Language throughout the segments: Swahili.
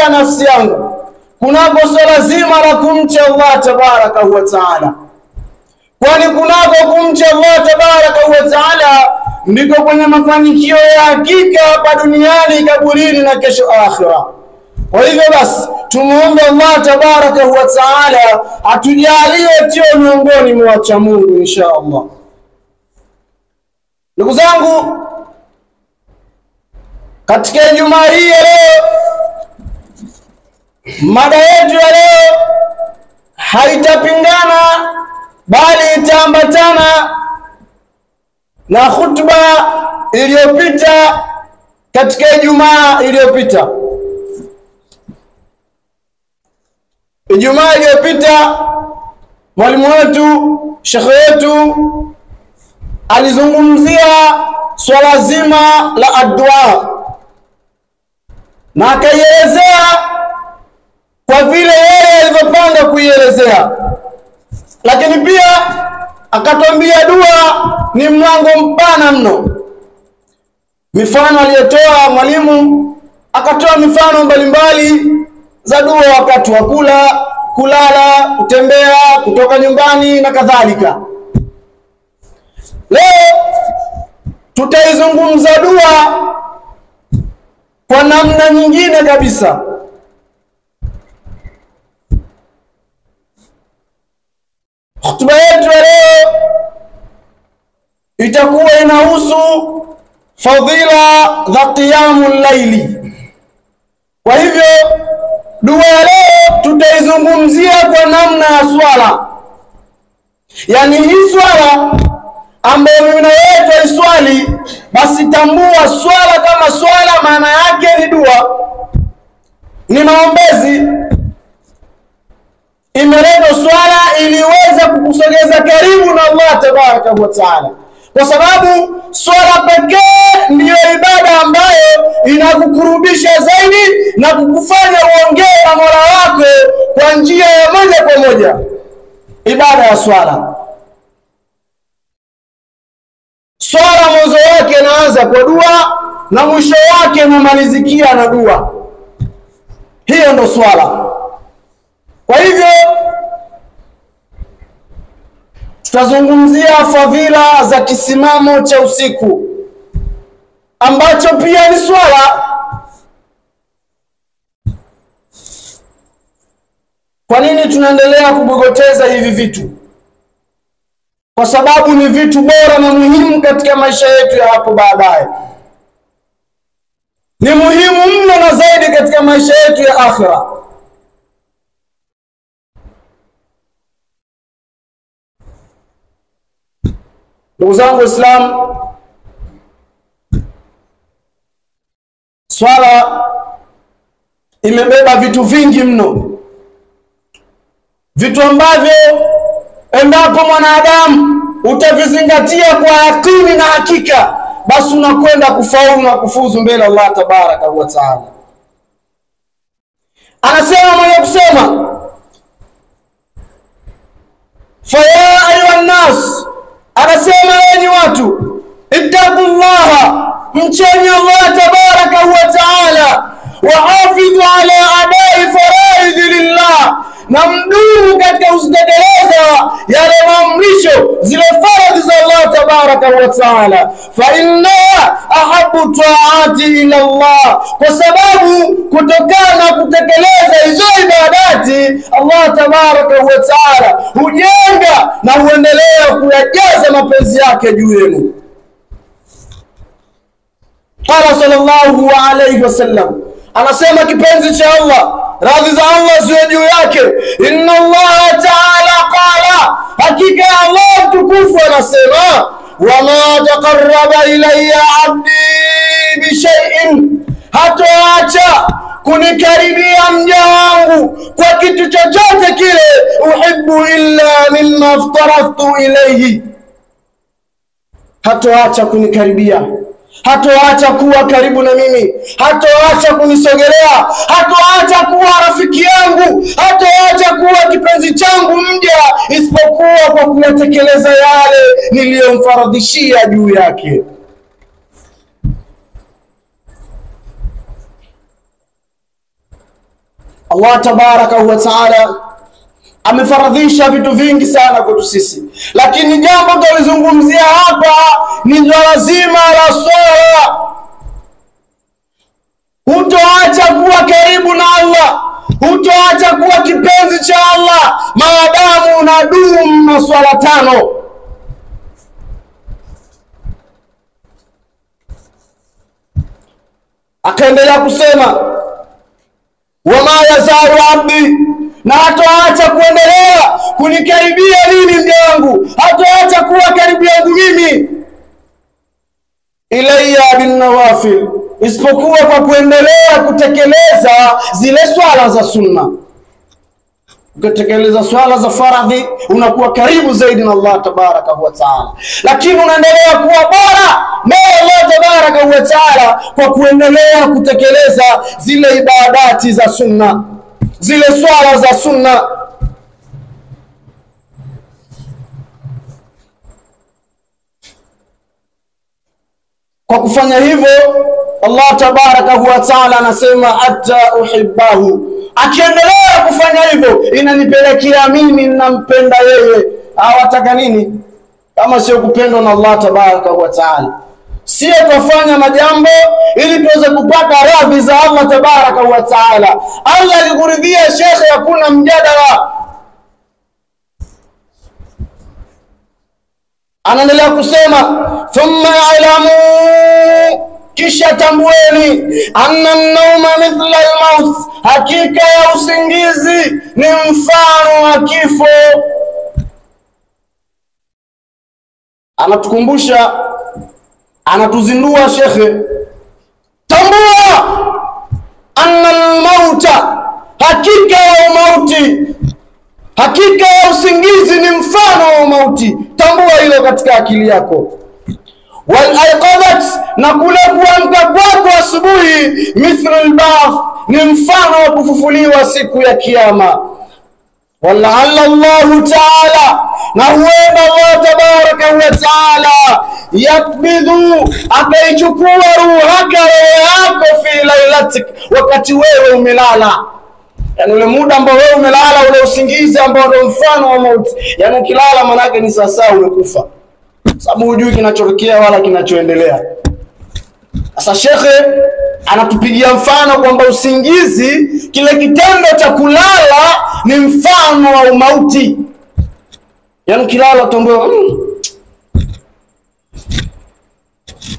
kuiombea nafsi yangu kunako swala zima la kumcha Allah tabaraka wa taala, kwani kunako kumcha Allah tabaraka wa taala ndiko kwenye mafanikio ya hakika hapa duniani, kaburini na kesho akhira. Kwa hivyo basi tumuombe Allah tabaraka wa taala atujalie tio miongoni mwa wacha Mungu insha Allah. Ndugu zangu, katika Ijumaa hii ya leo, mada yetu ya leo haitapingana bali itaambatana na khutba iliyopita katika Ijumaa iliyopita. Ijumaa iliyopita mwalimu wetu, shekhe wetu alizungumzia swala zima la adua na akaielezea kwa vile yeye alivyopanga kuielezea, lakini pia akatwambia dua ni mlango mpana mno. Mifano aliyotoa mwalimu, akatoa mifano mbalimbali za dua wakati wa kula, kulala, kutembea, kutoka nyumbani na kadhalika. Leo tutaizungumza dua kwa namna nyingine kabisa. Hotuba yetu ya leo itakuwa inahusu fadhila za qiyamul laili. Kwa hivyo dua ya leo tutaizungumzia kwa namna ya swala, yaani hii swala ambayo mimi na wewe tuiswali, basi tambua swala kama swala maana yake ni dua, ni maombezi. Imeletwa swala ili iweze kukusogeza karibu na Allah tabaraka wa taala, kwa sababu swala pekee ndiyo ibada ambayo inakukurubisha zaidi na kukufanya uongee na Mola wako kwa njia ya moja kwa moja. Ibada ya swala, swala mwanzo wake inaanza kwa dua na mwisho wake inamalizikia na dua. Hiyo ndo swala. Kwa hivyo tutazungumzia fadhila za kisimamo cha usiku ambacho pia ni swala. Kwa nini tunaendelea kubogoteza hivi vitu? Kwa sababu ni vitu bora na muhimu katika maisha yetu ya hapo baadaye. Ni muhimu mno na zaidi katika maisha yetu ya akhira. Ndugu zangu Waislamu, swala imebeba vitu vingi mno, vitu ambavyo endapo mwanadamu utavizingatia kwa yakini na hakika, basi unakwenda kufaulu na kufuzu mbele Allah tabaraka wa taala. Anasema mwenye kusema, fa ya ayuha nnas, anasema enyi watu, ittaqullaha, mcheni Allah tabaraka wa taala, wahafidhu ala adai faraidhi lillah, na mdumu katika kuzitekeleza yale maamrisho, zile faradhi za Allah tabaraka wa taala. Fa inna ahabbu taati ila Allah, kwa sababu kutokana na kutekeleza hizo ibadati Allah tabaraka wa taala hujenga na huendelea kuyajaza mapenzi yake juu yenu. Qala sallallahu alayhi wasallam, anasema kipenzi cha Allah, radhi za Allah ziwe juu yake, inna Allah ta'ala qala, hakika Allah mtukufu anasema, wama taqarraba ilayya abdi bishay'in, hatoacha kunikaribia mja wangu kwa kitu chochote kile, uhibbu illa mimma aftaraftu ilayhi, hatoacha kunikaribia, hatoacha kuwa karibu na mimi, hatoacha kunisogelea, hatoacha kuwa rafiki yangu, hatoacha kuwa kipenzi changu mja, isipokuwa kwa kuyatekeleza yale niliyomfaradhishia juu yake. Allah tabaraka wa taala amefaradhisha vitu vingi sana kwetu sisi, lakini jambo tulizungumzia hapa ni lazima la swala. Hutoacha kuwa karibu na Allah, hutoacha kuwa kipenzi cha Allah maadamu unadumu na swala tano. Akaendelea kusema wama yazaru abdi, na hatoacha kuendelea kunikaribia mimi mja wangu, hatoacha kuwa karibu yangu mimi, ilayya bin nawafil, isipokuwa kwa kuendelea kutekeleza zile swala za sunna. Ukitekeleza swala za faradhi unakuwa karibu zaidi na Allah tabaraka wa taala, lakini unaendelea kuwa bora mbele Allah tabaraka wa taala kwa kuendelea kutekeleza zile ibadati za sunna, zile swala za sunna. Kwa kufanya hivyo Allah tabaraka wa taala anasema hatta uhibbahu, akiendelea kufanya hivyo inanipelekea mimi ninampenda yeye. Hawataka nini kama sio kupendwa na Allah tabaraka wa taala? Sio kufanya majambo ili tuweze kupata radhi za Allah tabaraka wa taala. Allah akikuridhia, shekhe, hakuna mjadala. Anaendelea kusema thumma alamu, kisha tambueni, anna nauma mithla almaut, hakika ya usingizi ni mfano wa kifo. Anatukumbusha, anatuzindua shekhe, tambua anna almauta, hakika ya umauti, hakika ya usingizi ni mfano wa umauti. Tambua hilo katika akili yako. Wal aiqadat, na kule kuamka kwako asubuhi, mithlu al-ba'th, ni mfano wa kufufuliwa siku ya kiyama. Walaalla Allahu taala, na huenda Allah tabaraka wa taala yakbidhu, akaichukua ruhaka, roho yako, fi lailatik, wakati wewe umelala. Yani ule muda ambao wewe umelala, ule usingizi ambao ndio mfano wa mauti. Yani ukilala manake ni sasa umekufa, sababu hujui kinachotokea wala kinachoendelea. Sasa shekhe anatupigia mfano kwamba usingizi, kile kitendo cha kulala ni mfano wa umauti. Yani ukilala utaambiwa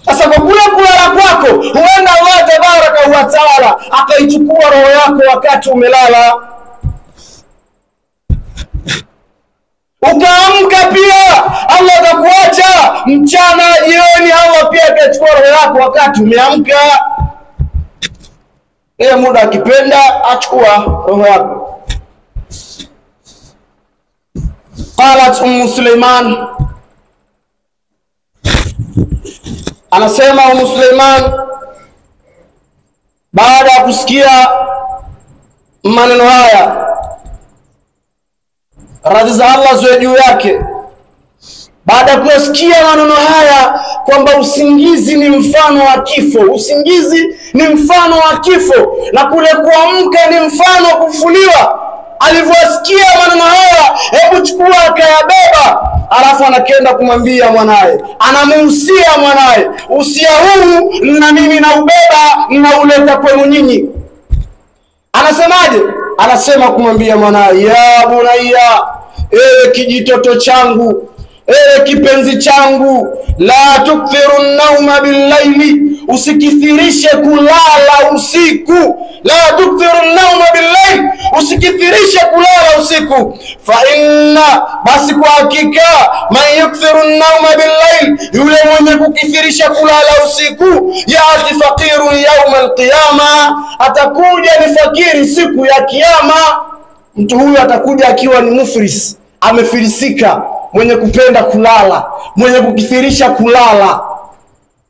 Sasa kwa kule kulala kwako, huenda Allah tabaraka wa taala akaichukua roho yako wakati umelala. Ukaamka pia Allah atakuacha mchana, jioni, Allah pia akachukua roho yako wakati umeamka. Yeye muda akipenda achukua roho yako. Qalat Ummu Suleiman, anasema Ummu Suleiman baada ya kusikia maneno haya, radhi za Allah ziwe juu yake, baada ya kusikia maneno haya kwamba usingizi ni mfano wa kifo, usingizi ni mfano wa kifo na kule kuamka ni mfano wa kufufuliwa, alivyosikia maneno haya, hebu chukua akayabeba, alafu anakenda kumwambia mwanae, anamuhusia mwanae, usia huu na mimi naubeba nauleta kwenu nyinyi. Anasemaje? Anasema kumwambia mwanae, ya bunayya, ewe kijitoto changu, ewe kipenzi changu, la tukthiru nauma billaili, usikithirishe kulala usiku. La tukthiru nauma billaili, usikithirishe kulala usiku. Fa inna, basi kwa hakika, man yukthiru nauma billaili, yule mwenye kukithirisha kulala usiku, yati faqirun yawma alqiyama, atakuja ni fakiri siku ya kiyama. Mtu huyu atakuja akiwa ni muflis, amefilisika, mwenye kupenda kulala, mwenye kukithirisha kulala,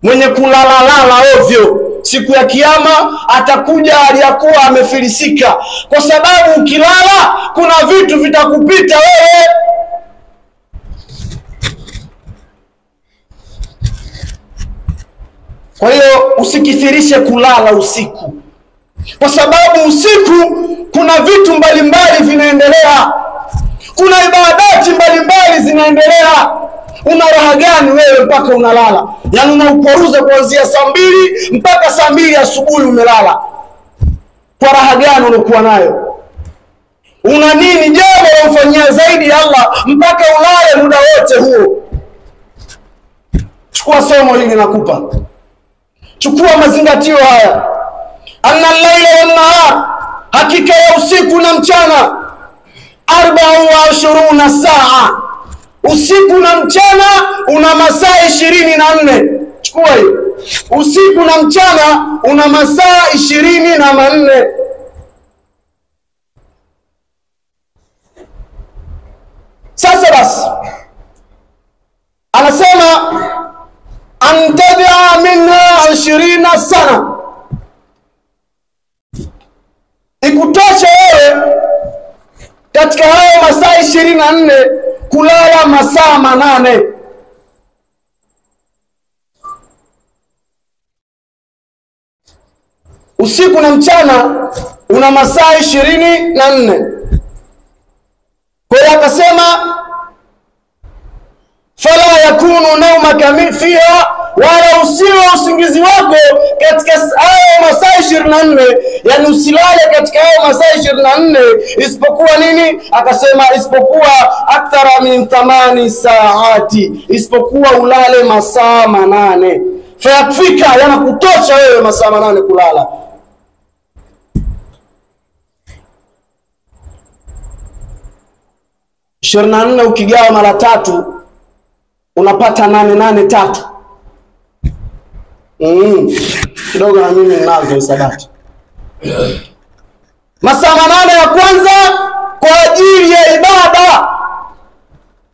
mwenye kulalalala ovyo. Siku ya kiyama atakuja aliyakuwa amefilisika, kwa sababu ukilala kuna vitu vitakupita wewe. Kwa hiyo usikithirishe kulala usiku. Kwa sababu usiku kuna vitu mbalimbali vinaendelea, kuna ibadati mbalimbali zinaendelea. Una raha gani wewe mpaka unalala? Yaani unauporuza kuanzia saa 2 mpaka saa 2 asubuhi umelala. Kwa raha gani unakuwa nayo? Una nini jambo unamfanyia zaidi Allah mpaka ulale muda wote huo? Chukua somo hili nakupa, chukua mazingatio haya. Anna al-laila wan-nahar, hakika ya usiku na mchana, 24 saa. Usiku na mchana una masaa 24. Chukua hiyo, usiku na mchana una masaa 24. Sasa basi anasema antadia minha 20 sana, ikutosha wewe katika hayo masaa 24 kulala masaa 8. Usiku na mchana una masaa 24. Kwa hiyo akasema fala yakunu naumaka fiha, wala usiwe usingizi wako katika hayo masaa 24, yani usilale katika hayo masaa 24 isipokuwa nini? Akasema isipokuwa akthara min 8 saati, isipokuwa ulale masaa 8. Fayakfika, yanakutosha wewe masaa 8 kulala. 24 ukigawa mara 3 unapata 8 8 3. Kidogo na mimi ninazo hisabati. Masaa 8 ya kwanza kwa ajili ya ibada,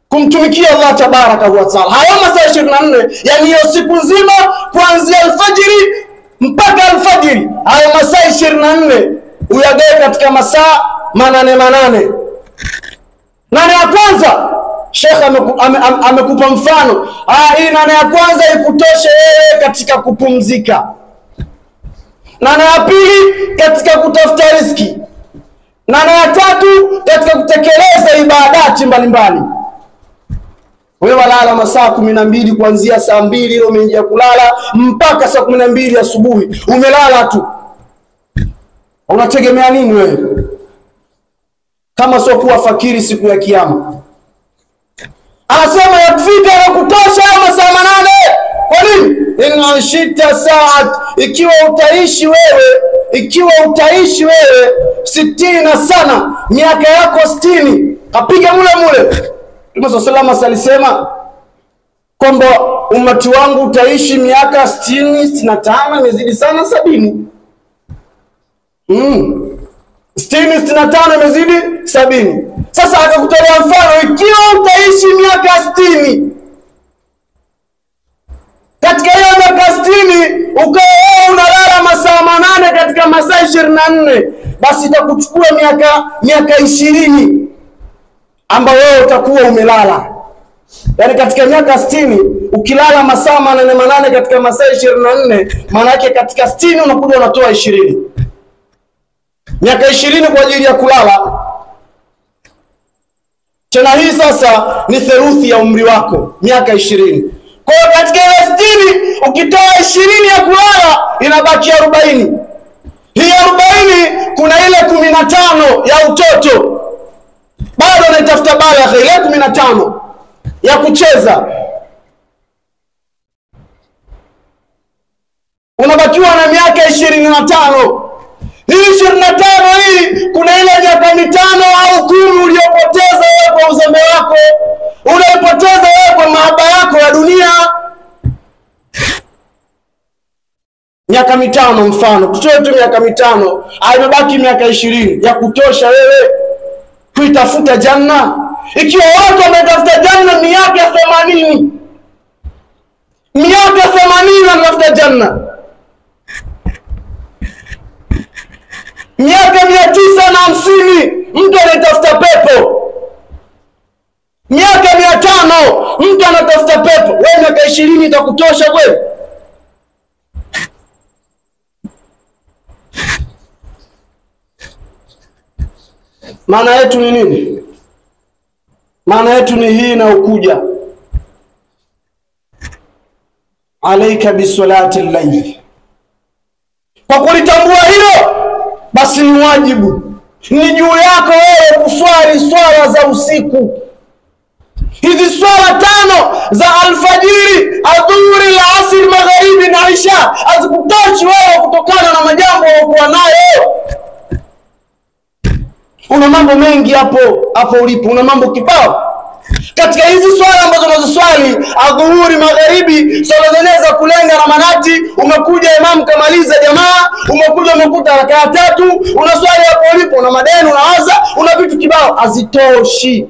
kumtumikia Allah tabaraka wa taala. Hayo masaa 24, yani hiyo siku nzima kuanzia alfajiri mpaka alfajiri, hayo masaa 24 uyagawe katika masaa 8 8. Nane ya kwanza Sheikh amekupa mfano. Hii nane ya kwanza ikutoshe wewe katika kupumzika. Nane ya pili katika kutafuta riziki. Nane ya tatu katika kutekeleza ibadati mbalimbali. Wewe walala masaa 12 kuanzia saa 2 ile umeingia kulala mpaka saa 12 asubuhi umelala tu. Unategemea nini wewe? Kama sio kuwa fakiri siku ya kiyama. Anasema yakufika na kutosha masaa 8. Kwa nini? In shita saat, ikiwa utaishi wewe, ikiwa utaishi wewe 60 sana, miaka yako 60, kapiga mule mule. Mtume sallallahu alisema kwamba umati wangu utaishi miaka 60, 65, imezidi sana 70. 60, 65 imezidi 70. Sasa akakutolea mfano, ikiwa utaishi miaka 60, katika hiyo miaka 60 ukawa wewe unalala masaa 8 katika masaa 24, basi itakuchukua miaka 20 ambayo wewe utakuwa umelala. Yaani katika miaka 60 ukilala masaa 8 8 katika masaa 24, maana yake katika 60 unakuja unatoa 20. Miaka 20 kwa ajili ya kulala. Tena hii sasa ni theluthi ya umri wako, miaka 20. Kwa hiyo katika ile 60 ukitoa 20 ya kulala inabaki 40. Hii 40 kuna ile 15 ya utoto. Bado unaitafuta balagha ile 15 ya kucheza. Unabakiwa na miaka 25. Hii 25 hii kuna ile miaka 5 au 10 uliyopoteza wewe kwa uzembe wako, uliyopoteza wewe kwa mahaba yako ya dunia. Miaka 5 mfano, tutoe tu miaka 5, imebaki miaka 20 ya kutosha wewe kuitafuta janna. Ikiwa watu wametafuta janna miaka 80, miaka 80 wanatafuta janna, miaka 950 mtu anatafuta pepo, miaka 500 mtu anatafuta pepo. Wewe miaka 20 itakutosha kweli? Maana yetu ni nini? Maana yetu ni hii inayokuja. Alaika bisolati llaili. Kwa kulitambua hilo, basi ni wajibu, ni juu yako wewe kuswali swala za usiku. Hizi swala tano za alfajiri, adhuhuri, alasiri, magharibi na isha hazikutoshi wewe kutokana na majambo uliyokuwa nayo. Una mambo mengi hapo hapo ulipo, una mambo kibao. Katika hizi swala ambazo unazoswali adhuhuri, magharibi, swala zenyewe za kulenga na manati, umekuja imamu kamaliza jamaa, umekuja umekuta rakaa tatu, unaswali hapo ulipo, una madeni, unawaza, una vitu kibao, hazitoshi.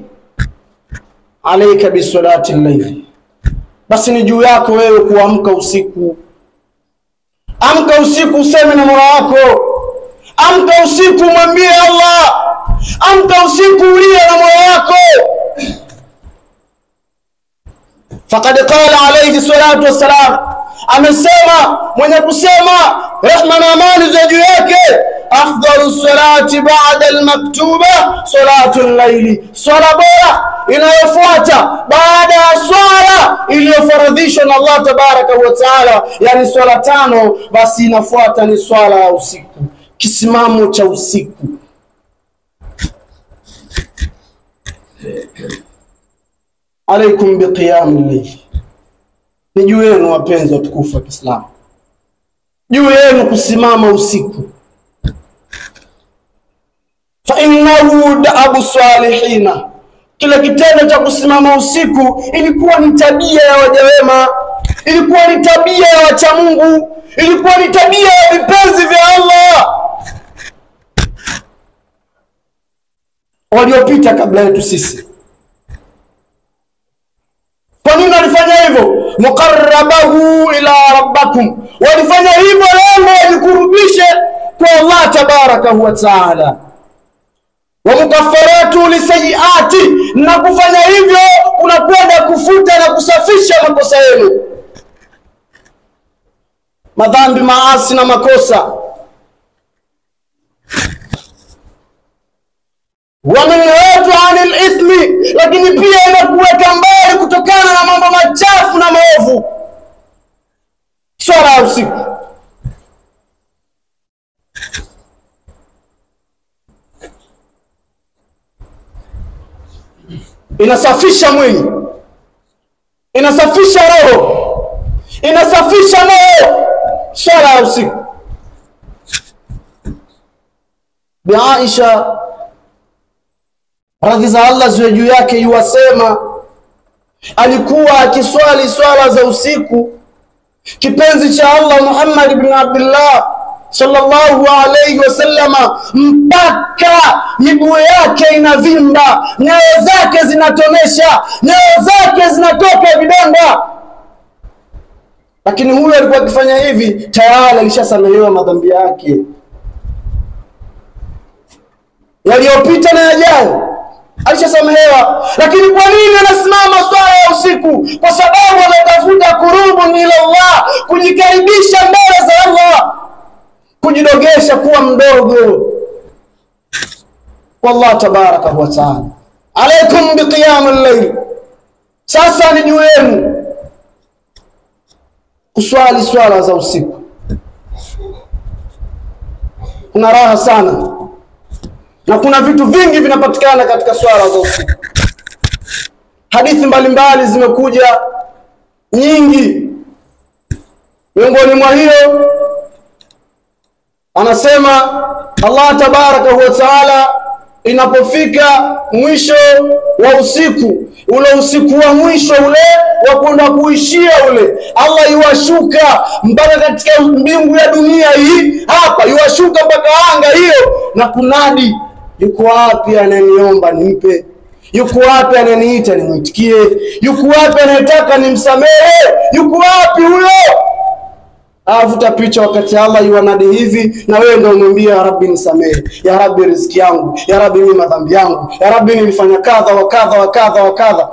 Alaika bisolati llaili, basi ni juu yako wewe kuamka usiku. Amka usiku useme na Mola wako. Amka usiku mwambie Allah. Amka usiku ulie na moyo wako. Faqad qala alayhi salatu wassalam, amesema mwenye kusema, rehma na amani za juu yake, afdalu salati ba'da almaktuba salatu llaili, swala bora inayofuata baada ya swala iliyofaradhishwa na Allah tabaraka wa taala, yani swala tano, basi inafuata ni swala ya usiku, kisimamo cha usiku. Alaikum biqiyam llail, ni juu yenu wapenzi watukufu wa Kiislamu, juu yenu kusimama usiku. Fa innahu da'abu salihina, kila kitendo cha kusimama usiku ilikuwa ni tabia ya waja wema, ilikuwa ni tabia ya wacha Mungu, ilikuwa ni tabia ya vipenzi vya Allah waliopita kabla yetu sisi. Kwa nini walifanya hivyo? Muqarrabahu ila rabbakum, walifanya hivyo lengo wajikurubishe kwa Allah tabaraka wa taala. Wa mukaffaratu lisayiati, na kufanya hivyo unakwenda kufuta na kusafisha makosa yenu, madhambi, maasi na makosa. Wa minhatu anil ithmi, lakini pia inakuweka mbali kutokana na mambo machafu na maovu. Swala ya usiku. Inasafisha mwili, inasafisha roho, inasafisha moyo. Swala ya usiku. Bi Aisha radhi za Allah ziwe juu yake yuwasema, alikuwa akiswali swala za usiku kipenzi cha Allah Muhammad ibn Abdullah sallallahu alayhi wasallama, mpaka miguu yake inavimba, nyayo zake zinatonesha, nyayo zake zinatoka vidonda. Lakini huyu alikuwa akifanya hivi tayari alishasamehewa madhambi yake yaliyopita na yajayo, alishasamehewa. Lakini kwa nini anasimama swala ya usiku? Kwa sababu anatafuta kurubun ila Allah, kujikaribisha mbele za Allah, kujidogesha kuwa mdogo kwa Allah tabaraka wa taala. Alaikum biqiyamil layl, sasa ni juu yenu kuswali swala za usiku. Kuna raha sana na kuna vitu vingi vinapatikana katika swala za usiku. Hadithi mbalimbali zimekuja nyingi. Miongoni mwa hiyo anasema Allah tabaraka wa taala, inapofika mwisho wa usiku, ule usiku wa mwisho ule wa kwenda kuishia ule, Allah yuwashuka mpaka katika mbingu ya dunia hii hapa, yuwashuka mpaka anga hiyo na kunadi, yuko wapi ananiomba nimpe? Yuko wapi ananiita nimwitikie? Yuko wapi anayetaka nimsamehe? Yuko wapi huyo? Avuta picha wakati Allah yuanadi hivi, na wewe ndio umwambia ya Rabbi nisamehe, ya Rabbi riziki yangu, ya Rabbi mimi madhambi yangu, ya Rabbi nilifanya kadha wa kadha wa kadha wa kadha.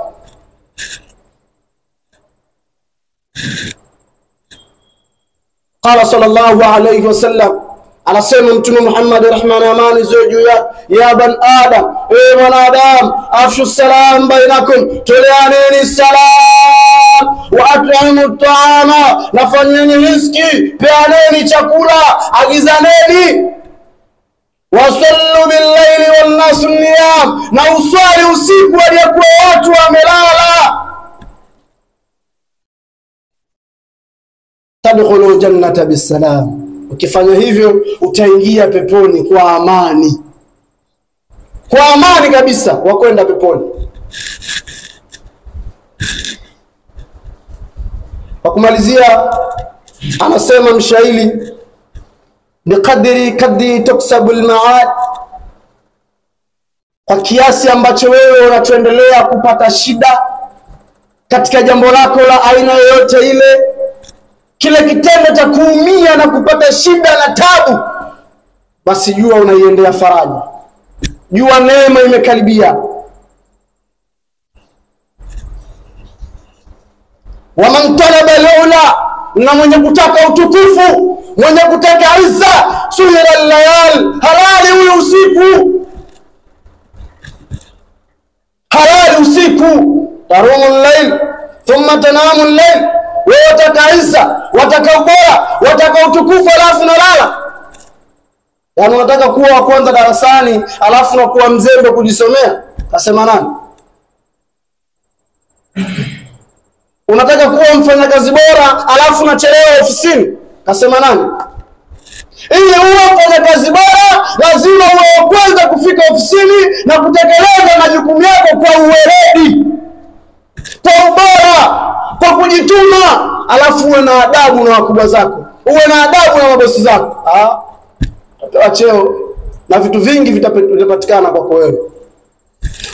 Qala sallallahu alayhi wasallam, Anasema Mtume Muhammad, rehma na amani ziwe juu yake, ya ban adam, ewe mwanadamu, afshu salam bainakum, toleaneni salam, wa at'imu ta'ama, nafanyeni riziki, peaneni chakula, agizaneni, wasallu bil-laili wan-nasu niyam, na uswali usiku aliyakuwa watu wamelala. Tadkhulu jannata bisalam, ukifanya hivyo utaingia peponi kwa amani, kwa amani kabisa wakwenda peponi. Kwa kumalizia, anasema mshairi, biqadri kadri tuksabu almaad, kwa kiasi ambacho wewe unachoendelea kupata shida katika jambo lako la aina yoyote ile, kile kitendo cha kuumia na kupata shida na tabu, basi jua unaiendea faraja, jua neema imekaribia. Waman talaba al-ula, na mwenye kutaka utukufu, mwenye kutaka izza, suhira al-layal, halali huyo usiku, halali usiku, tarumu al-layl thumma tanamu al-layl. Wewe wataka izza, wataka ubora, wataka utukufu, alafu nalala. Yaani unataka kuwa wa kwanza darasani alafu unakuwa mzembe kujisomea? Kasema nani? Unataka kuwa mfanyakazi bora alafu unachelewa ofisini? Kasema nani? Ili uwe mfanyakazi bora lazima uwe wa kwanza kufika ofisini na kutekeleza majukumu yako kwa uweledi, kwa ubora, kwa kujituma, alafu uwe na adabu na wakubwa zako, uwe na adabu na mabosi zako. Utapewa cheo na vitu vingi vitapatikana kwako wewe.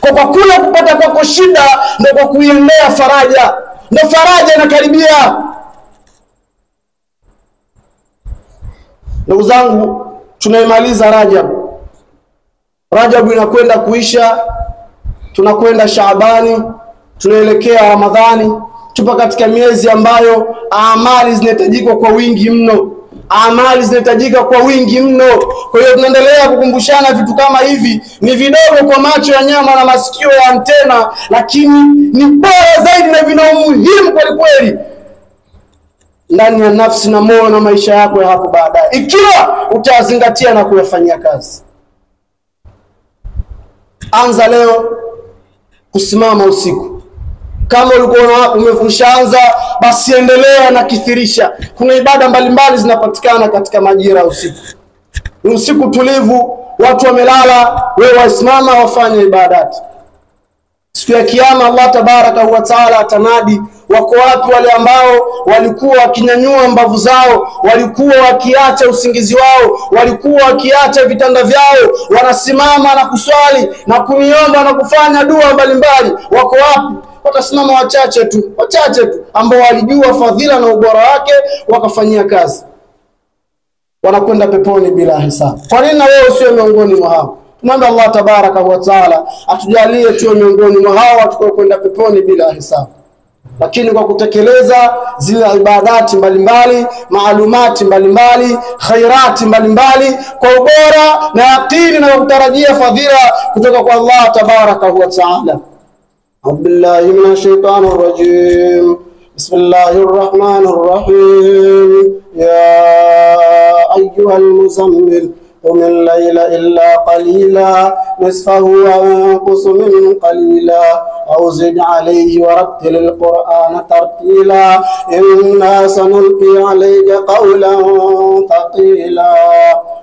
Kwa kule kupata kwako shida ndio kwa kuiendea faraja, ndio faraja inakaribia. Ndugu zangu, tunaimaliza Rajab. Rajab inakwenda kuisha, tunakwenda Shaabani, tunaelekea Ramadhani. Tupo katika miezi ambayo amali zinahitajika kwa wingi mno, amali zinahitajika kwa wingi mno. Kwa hiyo tunaendelea kukumbushana vitu kama hivi, ni vidogo kwa macho ya nyama na masikio ya antena, lakini ni bora zaidi na vina umuhimu kweli kweli ndani ya nafsi na moyo na maisha yako ya hapo baadaye, ikiwa utazingatia na kuyafanyia kazi. Anza leo kusimama usiku. Kama ulikuwa umeshaanza, basi endelea na kithirisha. Kuna ibada mbalimbali zinapatikana katika majira ya usiku. Ni usiku tulivu, watu wamelala, wewe wasimama wafanye ibadati. Siku ya Kiyama Allah tabaraka wa taala atanadi, wako wapi wale ambao walikuwa wakinyanyua mbavu zao, walikuwa wakiacha usingizi wao, walikuwa wakiacha vitanda vyao, wanasimama na kuswali na kuniomba na kufanya dua mbalimbali, wako wapi? Watasimama wachache tu, wachache tu ambao walijua fadhila na ubora wake wakafanyia kazi, wanakwenda peponi bila hisabu. Kwa nini na wewe usiwe miongoni mwa hao? Tumwombe Allah tabaraka wa taala atujalie tuwe miongoni mwa hao watakaokwenda peponi bila hisabu, lakini kwa kutekeleza zile ibadati mbalimbali, maalumati mbalimbali, khairati mbalimbali kwa ubora na yaqini na kutarajia fadhila kutoka kwa Allah tabaraka wa taala. أعوذ بالله من الشيطان الرجيم. بسم الله الرحمن الرحيم. يا أيها المزمل قم الليل إلا قليلا نصفه أو انقص منه قليلا أو زد عليه ورتل القرآن ترتيلا إنا سنلقي عليك قولا ثقيلا.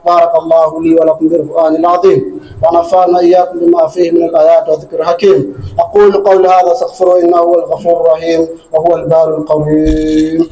بارك الله لي ولكم بالقرآن العظيم ونفعنا إياكم بما فيه من الآيات والذكر الحكيم. أقول قول هذا استغفره إنه هو الغفور الرحيم وهو البار القويم.